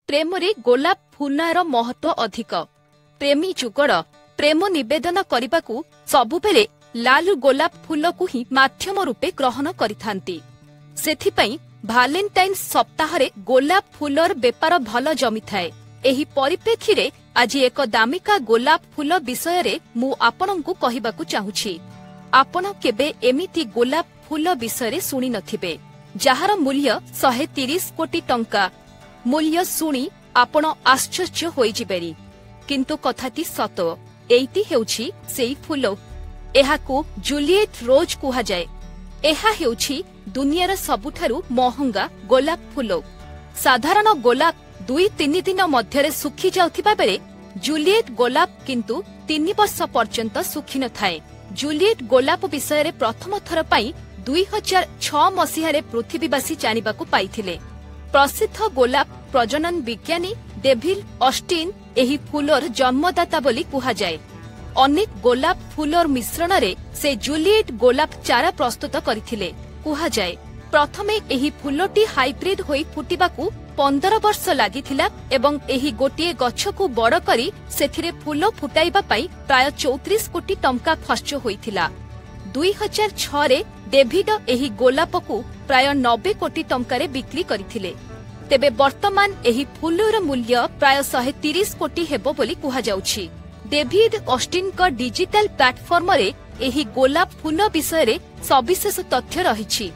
ପ୍ରେମରେ ଗୋଲାପ ଫୁଲର ମହତ୍ତ୍ୱ ଅଧିକ। ପ୍ରେମୀ ଯୁଗଳ ପ୍ରେମ ନିବେଦନ କରିବାକୁ ସବୁବେଳେ ଲାଲ ଗୋଲାପ ଫୁଲକୁ ହିଁ ମାଧ୍ୟମ ରୂପେ ଗ୍ରହଣ କରିଥାନ୍ତି। ସେଥିପାଇଁ ଭାଲେଣ୍ଟାଇନ୍ ସପ୍ତାହରେ ଗୋଲାପ ଫୁଲର ବେପାର ଭଲ ଜମିଥାଏ। ଏହି ପରିପ୍ରେକ୍ଷୀରେ ଆଜି ଏକ ଦାମିକା ଗୋଲାପ ଫୁଲ ବିଷୟରେ ମୁଁ ଆପଣଙ୍କୁ କହିବାକୁ ଚାହୁଁଛି। ଆପଣ କେବେ ଏମିତି ଗୋଲାପ ଫୁଲ ବିଷୟରେ ଶୁଣି ନଥିବେ, ଯାହାର ମୂଲ୍ୟ 130 କୋଟି ଟଙ୍କା। ମୂଲ୍ୟ ଶୁଣି ଆପଣ ଆଶ୍ଚର୍ଯ୍ୟ ହୋଇଯିବେନି, କିନ୍ତୁ କଥାଟି ସତ। ଏଇଟି ହେଉଛି ସେଇ ଫୁଲ। ଏହାକୁ ଜୁଲିଏଟ୍ ରୋଜ୍ କୁହାଯାଏ। ଏହା ହେଉଛି ଦୁନିଆର ସବୁଠାରୁ ମହଙ୍ଗା ଗୋଲାପ ଫୁଲ। ସାଧାରଣ ଗୋଲାପ 2-3 ଦିନ ମଧ୍ୟରେ ଶୁଖି ଯାଉଥିବା ବେଳେ ଜୁଲିଏଟ୍ ଗୋଲାପ କିନ୍ତୁ 3 ବର୍ଷ ପର୍ଯ୍ୟନ୍ତ ଶୁଖିନଥାଏ। ଜୁଲିଏଟ୍ ଗୋଲାପ ବିଷୟରେ ପ୍ରଥମ ଥର ପାଇଁ 2006 ମସିହାରେ ପୃଥିବୀବାସୀ ଜାଣିବାକୁ ପାଇଥିଲେ। ପ୍ରସିଦ୍ଧ ଗୋଲାପ ପ୍ରଜନନ ବିଜ୍ଞାନୀ ଡେଭିଲ ଅଷ୍ଟିନ୍ ଏହି ଫୁଲର ଜନ୍ମଦାତା ବୋଲି କୁହାଯାଏ। ଅନେକ ଗୋଲାପ ଫୁଲର ମିଶ୍ରଣରେ ସେ ଜୁଲିଏଟ୍ ଗୋଲାପ ଚାରା ପ୍ରସ୍ତୁତ କରିଥିଲେ। କୁହାଯାଏ, ପ୍ରଥମେ ଏହି ଫୁଲଟି ହାଇବ୍ରିଡ୍ ହୋଇ ଫୁଟିବାକୁ 15 ବର୍ଷ ଲାଗିଥିଲା ଏବଂ ଏହି ଗୋଟିଏ ଗଛକୁ ବଡ଼ କରି ସେଥିରେ ଫୁଲ ଫୁଟାଇବା ପାଇଁ ପ୍ରାୟ 34 କୋଟି ଟଙ୍କା ଖର୍ଚ୍ଚ ହୋଇଥିଲା। 2006ରେ ଡେଭିଡ ଏହି ଗୋଲାପକୁ ପ୍ରାୟ 90 କୋଟି ଟଙ୍କାରେ ବିକ୍ରି କରିଥିଲେ। ତେବେ ବର୍ତ୍ତମାନ ଏହି ଫୁଲର ମୂଲ୍ୟ ପ୍ରାୟ 130 କୋଟି ହେବ ବୋଲି କୁହାଯାଉଛି। ଡେଭିଡ ଅଷ୍ଟିନଙ୍କ ଡିଜିଟାଲ ପ୍ଲାଟଫର୍ମରେ ଏହି ଗୋଲାପ ଫୁଲ ବିଷୟରେ ସବିଶେଷ ତଥ୍ୟ ରହିଛି।